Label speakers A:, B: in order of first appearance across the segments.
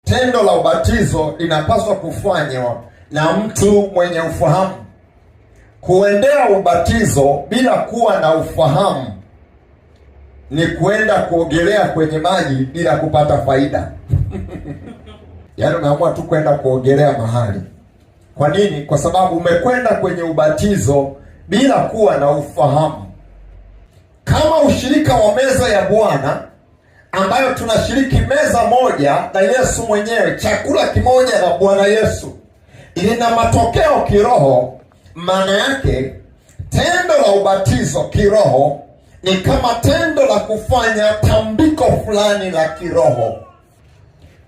A: Tendo la ubatizo linapaswa kufanywa na mtu mwenye ufahamu. Kuendea ubatizo bila kuwa na ufahamu ni kuenda kuogelea kwenye maji bila kupata faida. Yaani unaamua tu kwenda kuogelea mahali. Kwa nini? Kwa sababu umekwenda kwenye ubatizo bila kuwa na ufahamu. Kama ushirika wa meza ya Bwana ambayo tunashiriki meza moja na Yesu mwenyewe, chakula kimoja na Bwana Yesu, lina matokeo kiroho. Maana yake tendo la ubatizo kiroho ni kama tendo la kufanya tambiko fulani la kiroho.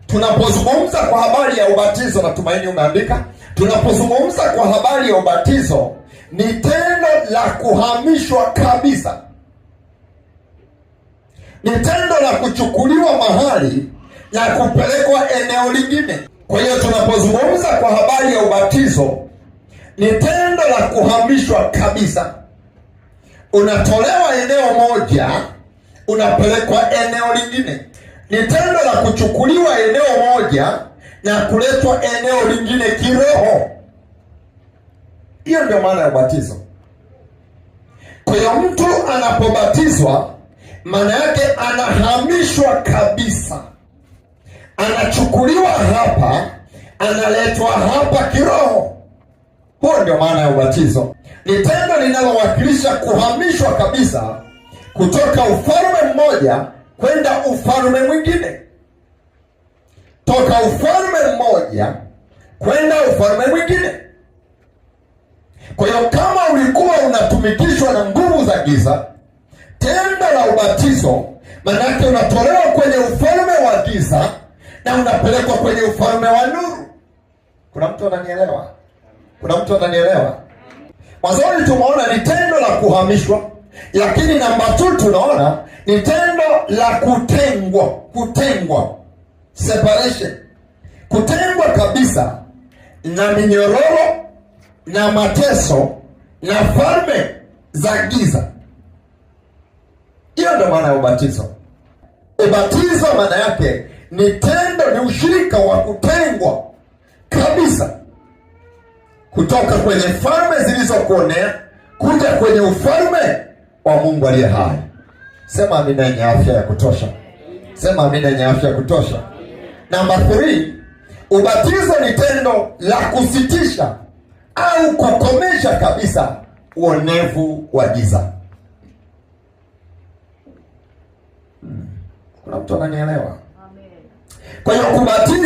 A: Tunapozungumza kwa habari ya ubatizo, natumaini umeandika. Tunapozungumza kwa habari ya ubatizo, ni tendo la kuhamishwa kabisa, ni tendo la kuchukuliwa mahali na kupelekwa eneo lingine. Kwa hiyo tunapozungumza kwa habari ya ubatizo, ni tendo la kuhamishwa kabisa. Unatolewa eneo moja, unapelekwa eneo lingine. Ni tendo la kuchukuliwa eneo moja na kuletwa eneo lingine kiroho. Hiyo ndio maana ya ubatizo. Kwa hiyo mtu anapobatizwa, maana yake anahamishwa kabisa, anachukuliwa hapa, analetwa hapa kiroho. Huo ndio maana ya ubatizo. Ni tendo linalowakilisha kuhamishwa kabisa kutoka ufalme mmoja kwenda ufalme mwingine, toka ufalme mmoja kwenda ufalme mwingine. Kwa hiyo kama ulikuwa unatumikishwa na nguvu za giza, tendo la ubatizo maanake unatolewa kwenye ufalme wa giza na unapelekwa kwenye ufalme wa nuru. Kuna mtu ananielewa? Kuna mtu ananielewa? Mwanzoni tumeona ni tendo la kuhamishwa, lakini namba 2 tunaona ni tendo la kutengwa, kutengwa, separation, kutengwa kabisa na minyororo na mateso na falme za giza. Hiyo ndio maana ya ubatizo. Ubatizo maana yake ni tendo, ni ushirika wa kutengwa kabisa kutoka kwenye falme zilizokuonea kuja kwenye ufalme wa Mungu aliye hai. Sema amina yenye afya ya kutosha. Sema amina yenye afya ya kutosha. Namba 3, ubatizo ni tendo la kusitisha au kukomesha kabisa uonevu wa giza. Kuna mtu ananielewa? Kwa hiyo kubatiza